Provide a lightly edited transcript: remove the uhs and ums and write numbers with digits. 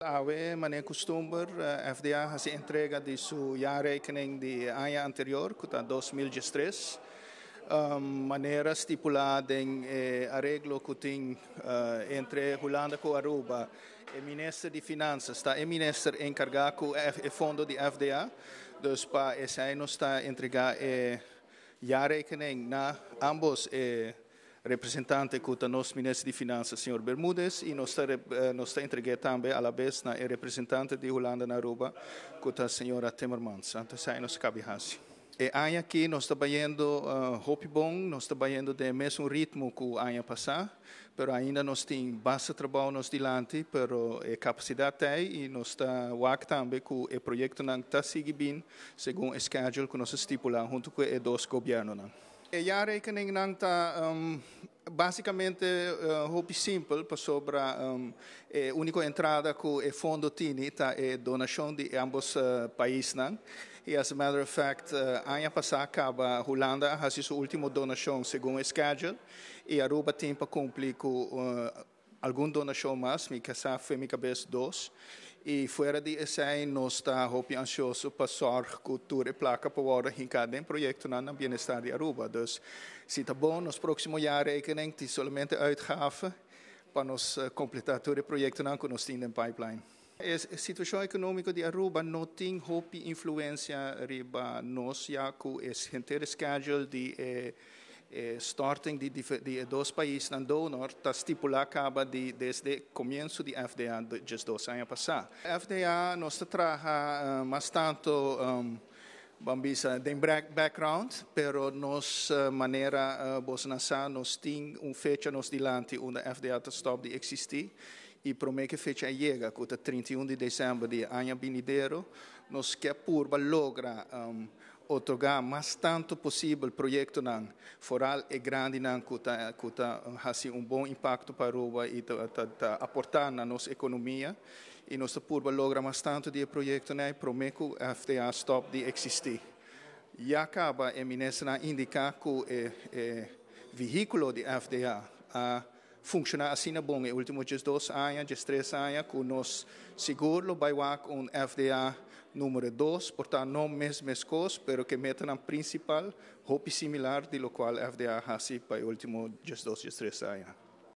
Awe, manera kustumber, FDA a hasi entrega di su jaarrekening di aña anterior, ku ta 2013. Manera stipulá den areglo ku tin entre Hulanda ku Aruba, e minister di Finansa ta e minister enkargá ku e fondo di FDA. Dus pa esei nos ta entregá e jaarrekening na ambos e representante, ku ta nos minister di Finansa, señor Bermudez, i nos ta entregá tambe a la bes na e representante di Hulanda na Aruba, ku ta señora Timmermans. Anto esei nos a kaba di hasi. E aña aki nos ta bayendo hopi bon, nos ta bayendo den mesun ritmo ku aña pasá, pero ainda nos tin basta trabou nos dilanti, pero e kapasidat tin i nos ta wak tambe ku e proyektonan ta sigui bin segun e schedule ku nos a stipulá huntu ku e dos gobièrnunan. E jaarrekening nan ta básikamente hopi simpel, pasobra e úniko entrada ku e fondo tin ta e donashon di ambos paisnan. I as a matter of fact, aña pasá kaba Hulanda a hasi su último donashon segun e schedule i Aruba tin pa kumpli ku algun donashon mas, mi ke sa for di mi kabes dos. I fuera di esei nos ta hopi ansioso pa zorg ku tur e plaka por wòrdu hinká den proyektonan na bienestar di Aruba. Dus si ta bon, nos próksimo jaarrekening tin solamente uitgaven pa nos kompletá tur e proyektonan ku nos tin den pipeline. E situashon ekonómiko di Aruba no tin hopi influensia riba nos, ya ku e entero schedule di starting di dos paisnan donor ta stipulá kaba desde komienso di FDA 12 aña pasá. FDA nos ta traha mas tantu ban bisa den background, pero nos manera boso sa, nos tin un fecha nos dilanti unda FDA ta stòp di eksistí i promé ku e fecha yega, ku ta 31 di desèmber di aña benidero, nos ke purba logra otorgá mas tantu posibel proyektonan, vooral e grandinan ku ta hasi un bon impakto pa Aruba i ta aportá na nos ekonomia, i nos ta purba logra mas tantu di proyektonan promé ku FDA stòp di eksistí. Ya kaba e minister a indiká ku e vehíkulo di FDA a funshoná asina bon e último 12 aña, 13 aña, ku nos sigur lo bai wak un FDA número 2, por tantu no mes kos, pero ku meta prinsipal, hopi similar di lokual FDA a hasi pa e último 12, 13 aña.